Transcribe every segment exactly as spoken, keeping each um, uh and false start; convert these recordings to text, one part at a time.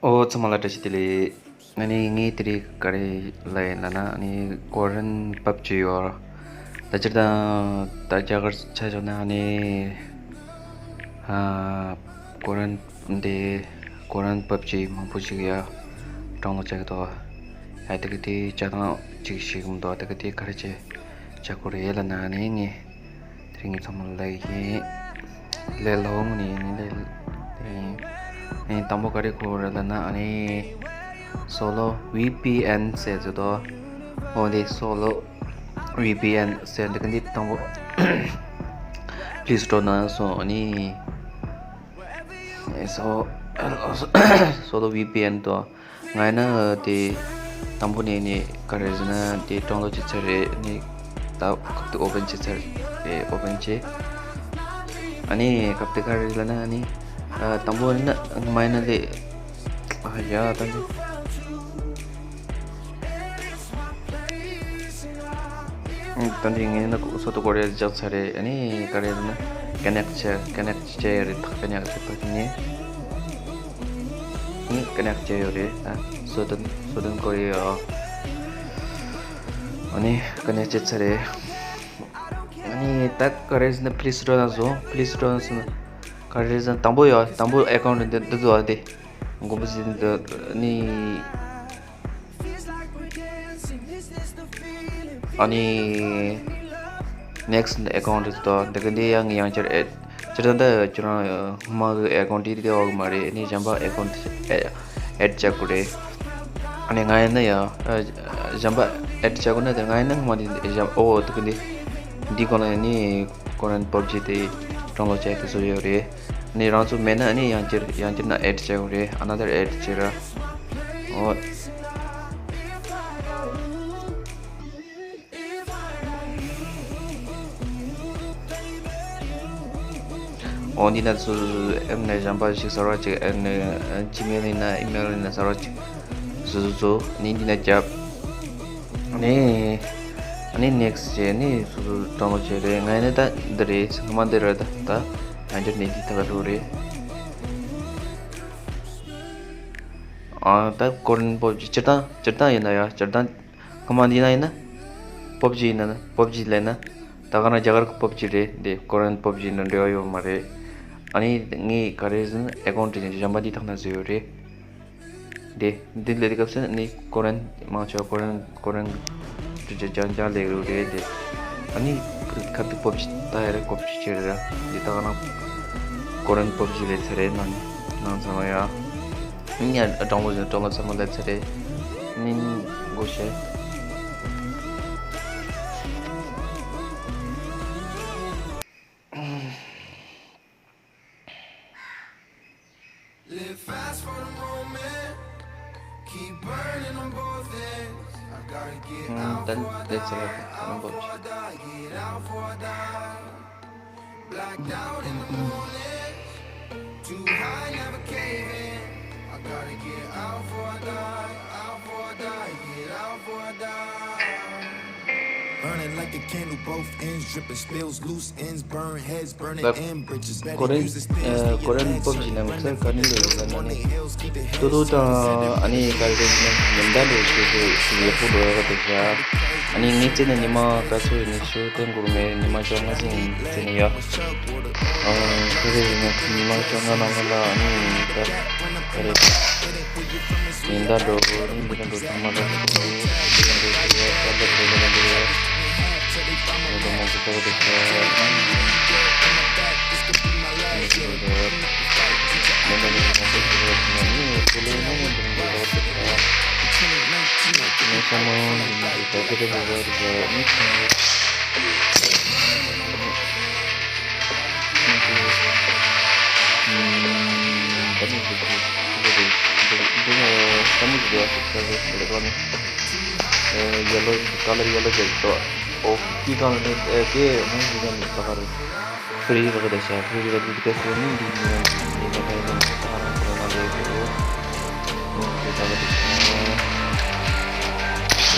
ཨོ་ཚང་མ་ལ་བཀྲ་ཤིས་བདེ་ལེགས། ཨ་ནི་ངས་དེ་རིང་ག་རེ་ལབ་ཡིན་ལབ་ན། ཨ་ནི་ཀོ་རི་ཡན་པབ་ཇི་ཡོད། ད་སྤྱིར་བཏང་ད་རྒྱ་གར་ཆ་བཞག་ན་ཨ་ནི་ཨ་ཀོ་རི་ཡན་འདི་ཀོ་རི་ཡན་པབ་ཇི་མང་པོ་ཞིག་ཡ་ཌའུན་ལོཌ་བྱེད་ཀྱི་འདུག་ཡ་དེ་གི་དེ་ཅ་དང་ཅིག་ཤེས་ཀྱི་མི་འདུག་དེ་གི་དེ་ག་རེ་བྱེད་བྱ་དགོས་རེད་ལབ་ན། ཨ་ནི་ངས་དེ་རིང་ངས་ཚང་མ་ལ་ལབ་ཡིན། ལས་སླ་བོ་ནི་ཡིན་ལས། ཨེ། དང་པོ་ག་རེ་དགོས་རེད་ལབ་ན། ཨ་ནི་སོ་ལོ་ཝི་པི་ཨེན་ཟེར་ཚུལ་དོ། འོ་དེ་སོ་ལོ་ཝི་པི་ཨེན་ཟེར་འདི་ག་འདི་དང་པོ་པི་ལེ་སི་ཊོར་ནང་སོང་། ཨ་ནི་སོ་སོ་ལོ་ཝི་པི་ཨེན་དོ། ང་ཡིན་ན་དེ་དང་པོ་ནས་ནི་ག་རེ་ཟེར་ན་དེ་ཌའུན་ལོཌ་བྱས་ཚར་རེད། ནི་ད་ཁབ་ཏུ་ཨོ་པན་བྱས་ཚར་རེད། ཨོ་པན་བྱས། ཨ་ནི་ཁབ་ཏུ་ག་རེ་ལབ་ན། ཨ་ནི་ཨ་དང་པོ་ནི་ང་ཡིན་ན་ལས། ཨ་ཡ་ད་ནི་ད་འདི་ངས་ནི་སོ་ཏོ་ཀོ་རེ་རྒྱག་ཚར་རེད། ཨ་ནི་ག་རེ་ཟེར་ན་ཀ་ནེག་བྱས་ཀ་ནེག་བྱས་ཡོད་རེད། ཐག་ཀ་ནེག་བྱས་ཐག་ནས། ནི་ཀ་ནེག་བྱས་ཡོད་རེད། ཨ་སོ་ཏོན་སོ་ཏོན་ཀོ་རེ་ཡོད། ཨ་ནི་ཀ་ནེག་བྱས་ཚར་རེད། ཨ་ནི་ད་ག་རེ་ཟེར་ན་པི་ལེ་སི་ཊོར་ནང་སོང་། པི་ལེ་སི་ཊོར་ནང་སོང་། ག་རེ་ཟེར་ན་དང་པོ་ཡོད། དང་པོ་ཨེ་ཀའུན་ཊི་འདི་འདི་ཚོ་ཨ་དེ་མགོན་པོ་ཟེར་འདི་ནི། ཨ་ནི་ནེག་སི་ཊི་ཨེ་ཀའུན་ཊི་དང་འདི་ག་འདི་ཡང་ཡང་བསྐྱར་ཨེ་ཌི། སྤྱིར་བཏང་ད་ཁྱོད་རང་སྔོན་མ་གི་ཨེ་ཀའུན་ཊི་དེ་ཡོད་གི་མ་རེད། ཨ་ནི་གཞན་པ་ཨེ་ཀའུན་ཊི་ཨེ་ཌི་བྱ་དགོས་རེད། ཨ་ནི་ང་ཡིན་ན་ཡང་གཞན་པ་ཨེ་ཌི་བྱ་དགོས་ན་དེ་ང་ཡིན་ན་སྔོན་མ་དེ་གཞན་ཨོ་འདི་ག་འདི་འདི་གོང་ལ་ནི་ཀོ་རི་ཡན་པབ་ཇི་དེ་ཌའུན་ལོཌ་བྱས་དེ་བཟོ་ཡོད་རེད། ནི་རང་ཚོ་མེད་ན་ནི་ཡང་བསྐྱར་ཡང་བསྐྱར་ན་ཨེ་ཌི་བྱ་དགོས་རེད། Another add་བྱེད་ར། ཨོ། ཨོ་འདི་ན་སོ་སོ་ཨེམ་ནས་གཞན་པ་ཞིག་གསར་བ་ཅིག་ཨེམ་ནས་ཇི་མེལ་ཡིན་ན་ཨི་མེལ་ཡིན་ན་གསར་བ་ཅིག་སོ་སོ་ཚོ་ནི་འདི་ན་རྒྱབ། ནི་ནི་ནེག་སི་ཊི་བྱས་ནི་སོ་སོ་ཌའུན་ལོཌ་བྱས་རེད། ང་ཡིན་ན་ད་འདི་རེད། སྔོན་མ་འདི་རེད། ད་ད་ཡང་བསྐྱར་ནི་འདི་ཐག་འགྲོ་རེད། ཨ་ད་ཀོ་རི་ཡན་པབ་ཇི་སྤྱིར་བཏང་སྤྱིར་བཏང་ཡིན་ན་ཡ་སྤྱིར་བཏང་སྔོན་མ་འདི་ན་ཡིན་ན་པབ་ཇི་ཡིན་ན་པབ་ཇི་ལབ་ན་ད་ག་རང་རྒྱ་གར་གི་པབ་ཇི་རེད། འདི་ཀོ་རི་ཡན་པབ་ཇི་ནང་འབྲེལ་བ་ཡོད་མ་རེད། ཨ་ནི་ངས་ག་རེ་ཟེར་ན་ཨེ་ཀའུན་ཊི་གཞན་པ་འདི་དག་ན་བཟོས་ཡོད་རེད། འདི་འདི་ལས་དེ་སྐབས་སུ་ནི་ཀོ་རི་ཡན་མང་ཆེ་བ་ཀོ་རི་ཡན་ཀོ་རི་ཡན་གྲུ་ཆ་ཅང་ཅང་ལས་རུ་རེད་དེ། ཨ་ནི་ཁ་ཐུག་པབ་ཇི་ད་ཡ་རེད། པབ་ཇི་ཅི་རེད་ར། འདི་ད་ག་རང་ཀོ་རི་ཡན་པབ་ཇི་ལས་ཚེ་རེད་ནང་ནང་ཚང་མ་ཡ། ཡིན་ཡང་ཌའུན་ལོཌ་ཌའུན་ལོཌ་ཚང་མ་ལ་ཚེ་རེད། ནིན་གོ་ཤེ། Live fast for the moment. Keep burning on both ends. I gotta get out before I die, out before I die, get out before I die. Blacked out in the morning. Too high, never caving. I gotta get out before I die, out before I die, get out before I die. Burning like a candle, both ends dripping, spills loose ends, burn heads, burning end bridges. Better use the stairs to your legs. ཀོ་རི་ཡན་པབ་ཇི་ནང་ཚན་ག་ནི་ལོ་ཡོད་ལ་ནི། ཏུ་ཏུ་དང་ཨ་ནི་ག་རེ་ནི་ཉིན་ཟླ་ལོ་ཞེས་པའི་ཡག་པོ་འགྲོ་ཡག་དེ་ཤ། ཨ་ནི་ངས་བཙལ་ནས་ཉི་མ་ག་ཚོད་ཡིན་ནི་ཤོད་དེ་འགོར་མེད། ཉི་མ་བཅོ་ལྔ་ཟིན་བཙལ་ནི་ཡ། ཨ་ཁ་རེ་ཡིན་ན་ཉི་མ་བཅོ་ལྔ་ནང་ལ་ཨ་ནི་ད་ག་རེ། ཉིན་ཟླ་འགྲོ་ནི་འདི་ག་འགྲོ་ཚང་མ་ད་འདི་ག་འགྲོ་ཚང་མ་ད་ད་འགྲོ་ནི་འདི་ག་འགྲོ་མང་པོ་ཚོགས་དེ་ཤ། Yellow, color yellow ཅིག་འདུག་ཨོ་ཀི་གང་ནི་ཨེ་དེ་མིང་གི་གང་ནི་ད་ག་རེ། ཧྥི་རི་རག་དེ་ཤ། ཧྥི་རི་རག་དེ་དེ་སོ་ནི་འདི་ནི་འདི་ནི་ད་ག་རེ་ད་ག་རེ་ད་ག་རེ་ད་ག་རེ།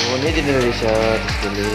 ཨོ་ནི་དེ་ནི་རེད་ཤ། དེ་སོ་ལེ།